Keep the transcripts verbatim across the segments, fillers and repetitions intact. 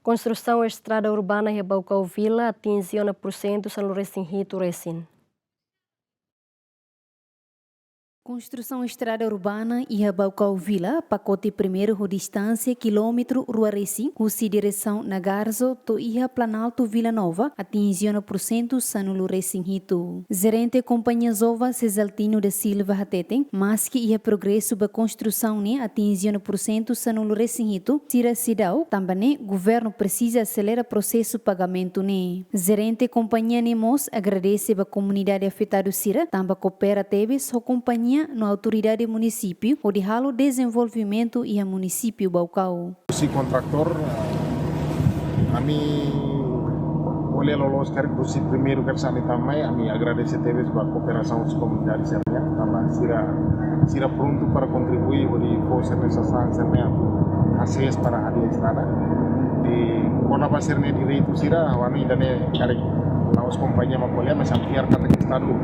Konstrusaun estrada urbana iha Baucau Vila atinje ona pursentu sanulu-resin-hitu resin. Konstrusaun estrada urbana iha Baucau Vila, pakote primeiru ho distánsia kilómetru rua resin, husi diresaun Nagarzo to'o iha Planalto Vila Nova, atinje ona pursentu sanulu-resin-hitu. Jerente kompañia Zova, Cesaltino da Silva hateten, maski iha progresu ba konstrusaun ne'e atinje ona pursentu sanulu-resin-hitu, sira seidauk, tanba ne'e governu presiza aselera prosesu pagamentu ne'e. Jerente kompañia ne'e mós agradese ba komunidade afetadu sira, tanba koopera tebes ho kompañia no autoridade munisípiu, hodi halo dezenvolvimentu iha munisípiu Baucau. Husi kontraktór, eh, ami ko'alia loloos karik husi primeiru kedas ami tama mai, ami agradese tebes ba kooperasaun husi komunidade sira-nian, tanba sira, sira prontu para kontribui hodi fó sira-nia sasán, sira-nia atu hasees para hadi'a estrada. I kona-ba sira-nia direitu sira, ha'u hanoin ida-ne'e karik la'ós kompañia mak ko'alia, mas ami fiar katak Estadu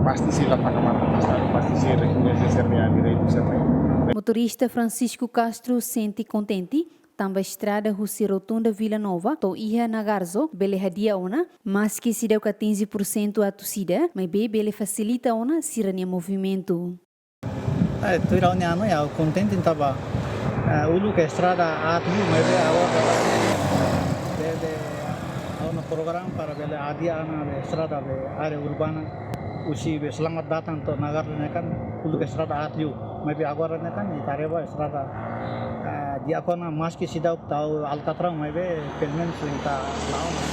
pasti sei la taka matan ba Estadu, pasti sei rekoñese sira-nia direitu sira-ne'e. Motorista Francisco Castro sente kontente, tanba estrada husi Rotunda Vila Nova to'o iha Nagarzo bele hadi'a ona, maski seidauk atinje pursentu atus ida, maibé bele fasilita ona sira-nia movimentu. Eh, tuir ha'u-nia hanoin, ha'u kontente tanba, eh, uluk estrada aat liu, maibé agora bele, bele, ha'u-nia programa para bele hadi'a ona be estrada be área urbana, husi be Selamat Datang to'o Nagarzo ne'e kan, uluk estrada aat liu. Maibé agora ne'e kan, ita haree ba estrada, eh, di'ak ona, maski seidauk tau alkatraun, maibé pelumenus ita la'o ona.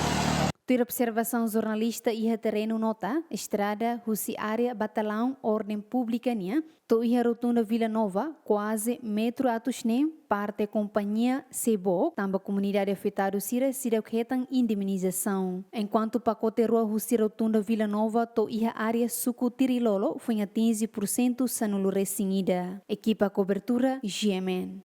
Tuir observasaun jornalista iha terrenu nota, estrada husi área Batalaun Orden Públika nian to'o iha Rotunda Vila Nova kuaze metru atus neen, parte kompañia sei book, tanba komunidade afetadu sira seidauk hetan indemnizasaun. Enkuantu pakote rua husi Rotunda Vila Nova to'o iha área suku Tirilolo foin atinje pursentu sanulu-resin-ida. Ekipa kobertura, G M N.